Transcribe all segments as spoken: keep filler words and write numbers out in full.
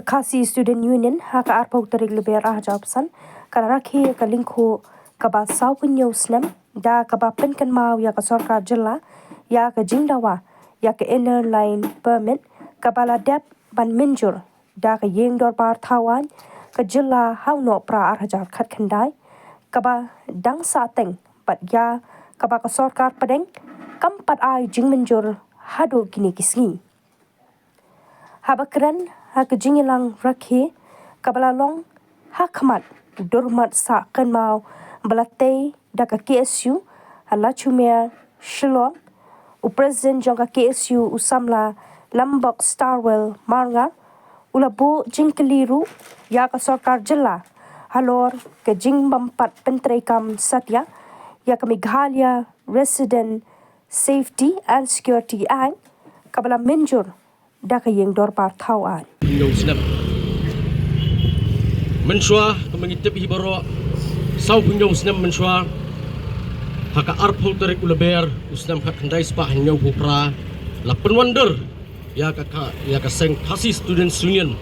Khasi Student Union ha ka arphew tarik Lber arhajar arphew san ka la rakhe ïa ka lyngkhuh kaba sawphew hynñiew snem da kaba pynkynmaw ïa ka sorkar jylla ïa ka jingdawa ïa ka Inner Line Permit kaba la dep ban mynjur da ka ïing dorbar thaw aiñ ka jylla ha u Nohprah arhajar khatkhyndai, kaba dang sahteng bad ïa kaba ka sorkar pdeng kam pat ai jingmynjur haduh kine ki sngi. Haba kren ha ka jingïalang rakhe kaba la long ha khmat u Durmat Sah Kynmaw ba la tei da ka K S U ha Lachumiere, Shillong, u President jong ka K S U u samla Lambok Starwell Marngar u la buh jingkylli ruh ïa ka sorkar jylla halor ka jingbym pat pyntreikam satia ïa ka Meghalaya Resident Safety and Security Act kaba la mynjur da ka ïing dorbar thaw aiñ. Hynñiew snem. Mynshuwa, kumba ngi tip hi baroh, sawphew hynñiew snem mynshuwa, ha ka arphew tarik u Lber u snem khatkhyndai spah hynñiewphew phra, la pynwandur ïa ka, ka, ïa ka seng Khasi Students Union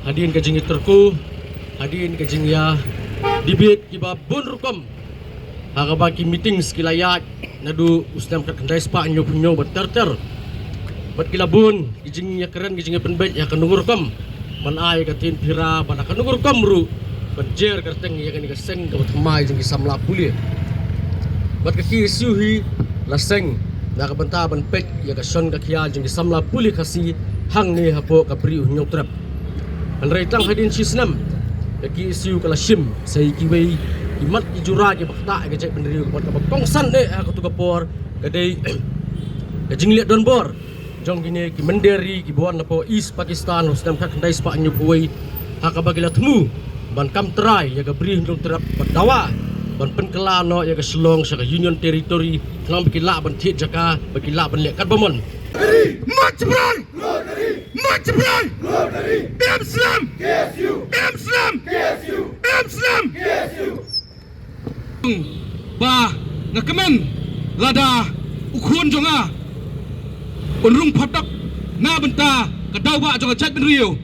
hadien ka jingïatyrko, hadien ka jingïa debate kiba bun rukom, ha kaba ki meetings ki la ïaid naduh u snem khatkhyndai spah hynñiewphew hynñiew bad ter ter. Bad ki la bun ki jingïakren, ki jingïapynbeit ïa kano rukom ban ai ka ktien phira bad ïa kano rukom ruh ban jer kyrteng ïa kane ka seng kaba thymmai jong ki samla pule. Bad ka K S U hi la seng na ka bynta ban peit ïa ka shon ka khia jong ki samla pule Khasi hangne hapoh ka Bri u Hynñiewtrep. Hynrei tang hadien shi snem ka K S U ka la shim sa ïa kiwei ki mat ki jura kiba ktah ïa ka jaitbynriew, bad kaba kongsan eh ha kato ka por ka dei ka jingleh donbor jong kine ki mynder ri kiba wan napoh East Pakistan ha u snem khatkhyndai spah hynñiewphew wei, ha kaba ki la thmu ban kam trai ïa ka Bri Hynñiewtrep bad dawa ban pynkylla noh ïa ka Shillong sha ka Union Territory khnang ba ki lah ban thied jaka, ba ki lah ban leh katba mon. March Bri! March Bri! Em Slem! Em Slem! Em Slem! Ba nga kmen lada u khun jong nga un rung phatok na bynta ka daw ba jong ka jaitbynriew,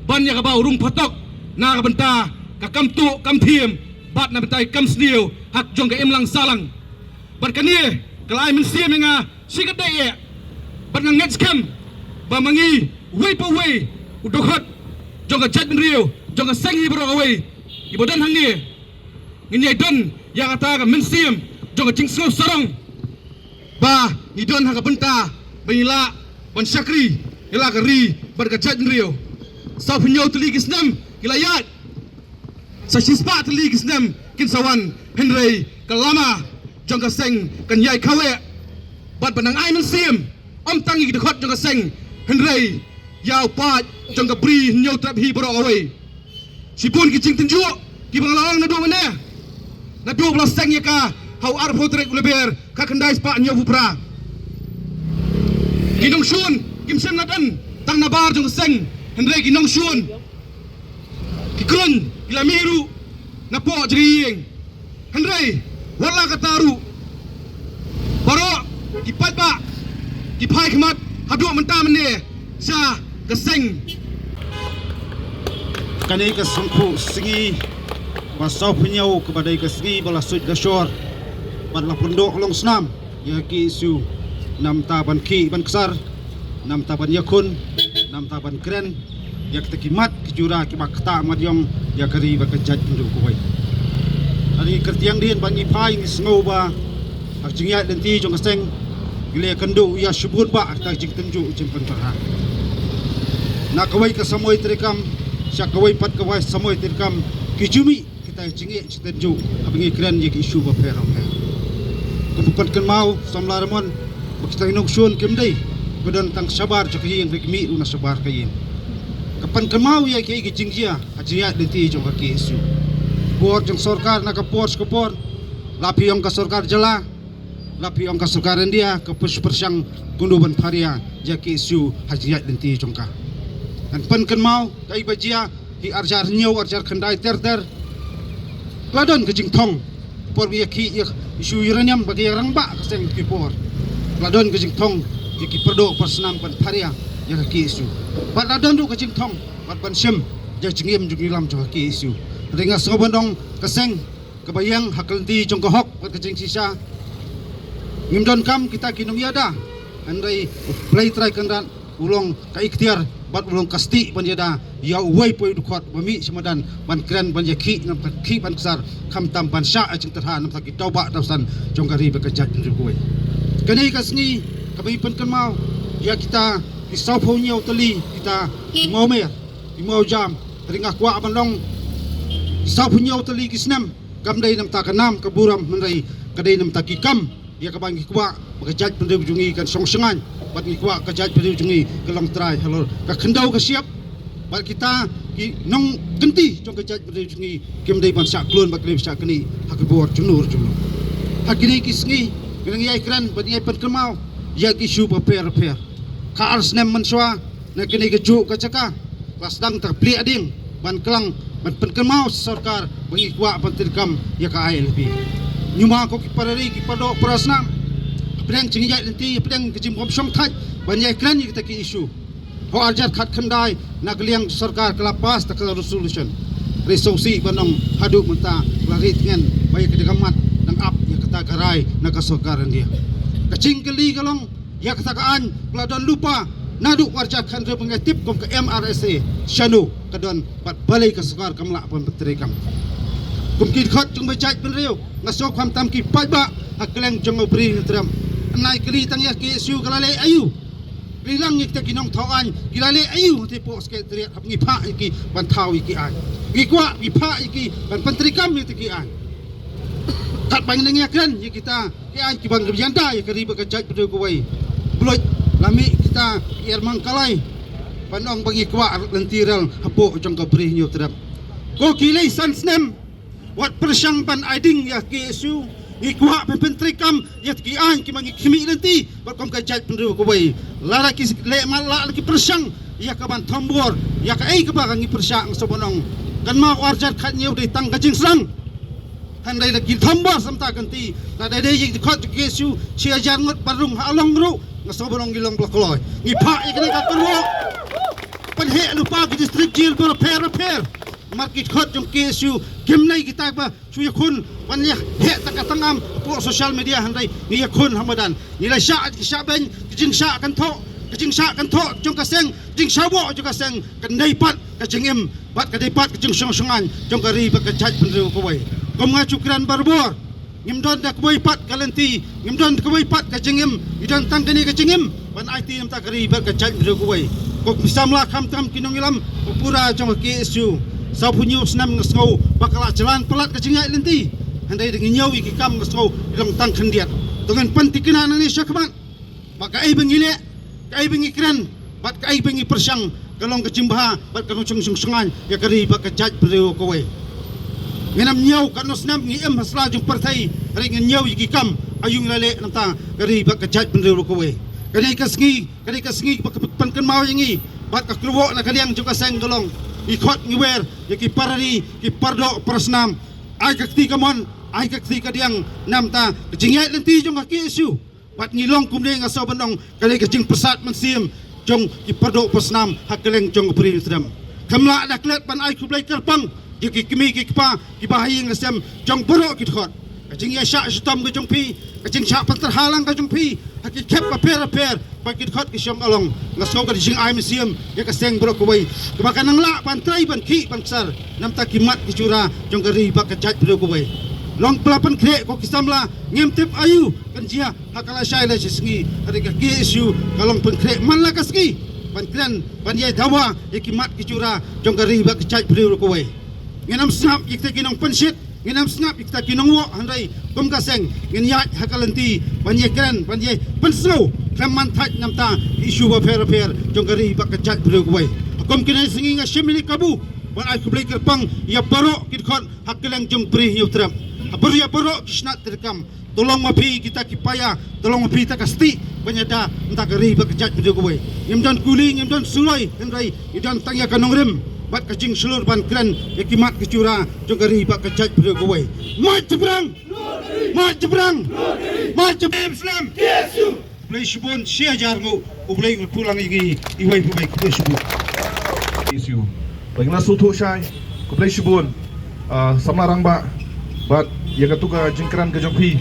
ban ïa kaba u rung phatok na ka bynta ka kam tuh kam thiem bad na bynta ka kam sniew ha jong ka imlang sahlang. Bad kane ka la ai mynsiem ïa nga shi katdei eh. Bad nga ngeit skhem ba ma ngi uwei pa uwei u dkhot jong ka jaitbynriew, jong ka seng hi baroh kawei, iba don hangne, ngin ïai don ïa kata ka mynsiem jong ka jingsngew sarong ba ngi don ha ka bynta ba ngi lah ban shakri ïa la ka ri bad ka jaitbynriew. Sawphew hynñiew tylli ki snem ki la ïaid, sa shispah tylli ki snem kin sa wan, hynrei ka lama jong ka seng kan ïai khaw eh. Bad ba nang ai mynsiem ym tang ïa ki dkhot jong ka seng, hynrei ïa u paid jong ka Bri Hynñiewtrep hi baroh kawei. Shibun ki jingtynjuh kiba nga la ong naduh mynne, naduh ba la seng ïa ka ha u arphew tarik u Lber khatkhyndai spah hynñiewphew phra. Ki nongshun kim shym la don tang na bar jong ka seng, hynrei ki nongshun ki kren ki la mih ruh napoh jingïing. Hynrei wat la katta ruh, baroh ki paidbah ki phai khmat haduh mynta mynne sha ka seng. Kane ka sngewthuh sngi ba sawphew hynñiew, kaba dei ka sngi ba la suid da shor bad la pynduh ka longsnam ïa ka K S U, namar ban khih ban ksar, namar ban ïakhun, namar ban kren ïa kita ki mat ki jura kiba ktah mat ïong ïa ka ri bad ka jaitbynriew kawei. Ngi kyrtiang dien ba ngi phai, ngi sngew ba ha ka jingïaid lynti jong ka seng ngi la ïakynduh ïa shibun bah kita ki jingtynjuh jingpynpyrkhat. Na kawei ka samoi treikam sha kawei pat ka wei samoi treikam, ki ju mih kita ki jingeh jingtynjuh haba ngi kren ïa ki issue bapher bapher. Kumba pynkynmaw samla Ramon ba kita ki nongshun kim dei ba don tang shabar jong ka ïing, hynrei ki mih ruh na shabar ka ïing. Ka pynkynmaw ïa ki, ki jingjia ha jingïaid lynti jong ka K S U. Bor jong sorkar na ka por sha ka por, la phi ong ka sorkar jylla, la phi ong ka sorkar India, ka pyrsh- pyrshang kumno ban pharia ïa ka K S U ha jingïaid lynti jong ka. Ngan pynkynmaw kaei ba jia hi arhajar hynñiew, arhajar khyndai ter ter. La don ka jingthong por ba ïa ki, ïa issue uranium ba ki ïa rangbah ka seng ki por. La don ka jingthong ïa ki pyrdoh pyrsnam ban pharia ïa ka K S U. Bad la don ruh ka jingthong Ban shim ïa ka jingim jong ngi lam jong ka K S U. Hynrei nga sngew ban ong ka seng kaba ïeng ha ka lynti jong ka hok bad ka jingshisha. Ngim donkam kita ki nongïada. Hynrei U Blei Trai Kynrad u long ka iktiar bad u long ka stieh ban ïada ïa uwei pa uwei u dkhot ba mih sha madan ban kren ban ïakhih, ban khih ban ksar, khamtam ban shah ïa ka jingtyrha namar ki tawba tawsan jong ka ri bad ka jaitbynriew kawei. Kane ka sngi kaba ngi pynkynmaw ïa kita ki sawphew hynñiew tylli kita ki mawmer, ki mawjam. Hynrei nga kwah ban ong, ki sawphew hynñiew tylli ki snem kam dei namar ka nam ka burom, hynrei ka dei namar ki kam ïa kaba ngi kwah ba ka jaitbynriew jong ngi kan shong shngaiñ, bad ngi kwah ka jaitbynriew jong ngi ka long trai halor ka khyndew ka shyiap. Bad kita ki nongkynti jong ka jaitbynriew jong ngi kim dei ban shah klun bad kim dei ban shah knieh ha ki bor jong no jong no. Ha kine ki sngi ngi nang ïai kren bad ngi ïai pynkynmaw ïa ki issue bapher bapher. Ka ar snem mynshuwa na kane kajuh ka jaka la sdang ta ka pliang ding ban klang ban pynkynmaw sha sorkar ba ngi kwah ban treikam ïa ka I L P. Ngi ma ko ki para ri, ki para doh para snam, hapdeng jingïaid lynti, hapdeng ka jingbym shongthait ban ïai kren ïa kita ki issue. Ha u arhajar khatkhyndai na ka liang sorkar ka la pass ta ka resolution. Hynrei sngewsih ban ong haduh mynta ka la rieh tngen ba ïa ka dei ka mat dang ap ïa kata ka rai na ka sorkar India. Ka jingkylli ka long, ïa kata ka aiñ ka la don lypa naduh u arhajar khathynriew ba ngi tip kum ka M R S A, shano ka don bad balei ka sorkar kam lah ban pyntreikam. Kum ki dkhot jong ka jaitbynriew, nga sngew khamtam ki paidbah ha kylleng jong ka Bri Hynñiewtrep, ym nang kylli tang ïa ka K S U ka la leh aïu. Kylli lang ïa kita ki nongthaw aiñ ki la leh aïu ha te poh Secretariat haba ngi phah ïa ki ban thaw ïa ki aiñ. Ngi kwah ngi phah ïa ki ban pyntreikam ïa kita ki aiñ. Katba ngi nang ïakren ïa kita ki aiñ kiba ngi ïada ïa ka ri bad ka jaitbynriew kawei, bluit la mih kita ki ïarmang kalai ban ong ba ngi kwah lynti rel hapoh jong ka Bri Hynñiewtrep. Ko ki lei san snem wat pyrshang ban ai ding ïa ka K S U. Ngi kwah ban pyntreikam ïa ki aiñ kiba ngi khmih lynti bad kum ka jaitbynriew kawei. Lada ki leh mat la ki pyrshang ïa ka ban thombor ïa kaei kaba ka ngi pyrshah, nga sngew ban ong, kynmaw u arhajar khathynñiew dei tang ka jingsdang. Hynrei la ki thombor samta ka lynti, lada dei ïa ki dkhot jong ka K S U shi hajar ngut ba rung ha Along ruh, nga sngew ban ong ngi long ba la kloi. Ngi phah ïa kane ka kyrwoh, pynheh lypa ki district jail bapher bapher. Namar ki dkhot jong ka K S U kim dei kita ba shu ïakhun ban ïa heh ta ka tnga hapoh social media, hynrei ngi ïakhun ha madan. Ngi la shah ki shah beiñ, ka jingshah kynthoh, ka jingshah kynthoh jong ka seng, jingshah bok jong ka seng, kan dei pat ka jingim bad ka dei pat ka jingshong shngaiñ jong ka ri bad ka jaitbynriew kawei. Kum nga shu kren barabor, ngim don da kawei pat ka lynti, ngim don da kawei pat ka jingim, ngi don tang kane ka jingim ban aiti namar ka ri bad ka jaitbynriew kawei. Ko ki samla khamtam ki nongïalam ba pura jong ka K S U, sawphew hynñiew snem nga sngew ba ka la jlan palat ka jingïaid lynti. Hynrei da ngi ñiew ïa ki kam nga sngew ki long tang khyndiat. To ngin pynthikna nangne shakhmat ba kaei ba ngi leh, kaei ba ngi kren bad kaei ba ngi pyrshang ka long ka jingbha bad ka long shong shngaiñ ïa ka ri bad ka jaitbynriew kawei. Ngin ym ñiew katno snem ngi im ha sla jong pyrthei, hynrei ngin ñiew ïa ki kam aïu ngi la leh namar ka ri bad ka jaitbynriew kawei. Kane ka sngi, kane ka sngi ba ka pynkynmaw ïa ngi bad ka kyrwoh na ka liang jong ka seng ka long, ngi khot ngi wer ïa ki para ri, ki para doh para snam, ai ka kti kamon, ai ka kti kadiang namar ka jingïaid lynti jong ka K S U. Bad ngi long kumne, nga sngew ban ong, ka dei ka jingpyrsad mynsiem jong ki para doh para snam ha kylleng jong ka Bri Hynñiewtrep. Kam lah da klet ban ai khublei kyrpang ïa ki kmie ki kpa, ki bahaïing hasem jong baroh ki dkhot. Ka jingïashah shitom ka jong phi, ka jingshah pyntyrha lang ka jong phi ha ki khep bapher bapher ba ki dkhot ki shong along, nga sngew ka dei jingai mynsiem ïa ka seng baroh kawei kaba kan nang lah ban trei ban khih ban ksar namar ki mat ki jura jong ka ri bad ka jaitbynriew kawei. Long ba la pynkhreh, ko ki samla, ngim tip aïu kan jia ha ka lashai lashisngi, hynrei ka K S U ka long pynkhreh man la ka sngi ban kren, ban ïai dawa ïa ki mat ki jura jong ka ri bad ka jaitbynriew kawei. Ngin ym sngap ïa kita ki nongpynshit, ngin ym sngap ïa kita ki nongwoh, hynrei kum ka seng ngin ïaid ha ka lynti ban ïai kren, ban ïai pynsngew khlem man thait namar ki issue bapher bapher jong ka ri bad ka jaitbynriew kawei. Ha kum kine sngi nga shim ïa kane ka kabu ban ai khublei kyrpang ïa baroh ki dkhot ha kylleng jong ka Bri Hynñiewtrep, ha baroh, ïa baroh ki shnat treikam. To long ma phi kita ki paia, to long ma phi kita ka stieh ban ïada namar ka ri bad ka jaitbynriew kawei. Ngim don kuli, ngim don suloi, hynrei ngi don tang ïa ka nongrim bad ka jingshlur ban kren ïa ki mat ki jura jong ka ri bad ka jaitbynriew kawei. Mait jingïabrang! Mait jingïabrang! Mait jingïabrang! Khublei shibun, shi hajar nguh, U Blei un kyrkhu lang ïa ngi iwei pa iwei, khublei shibun. Issue. Bad ngi la sngewthuh shai, khublei shibun, ah, samla rangbah, bad ïa katu ka jingkren ka jong phi.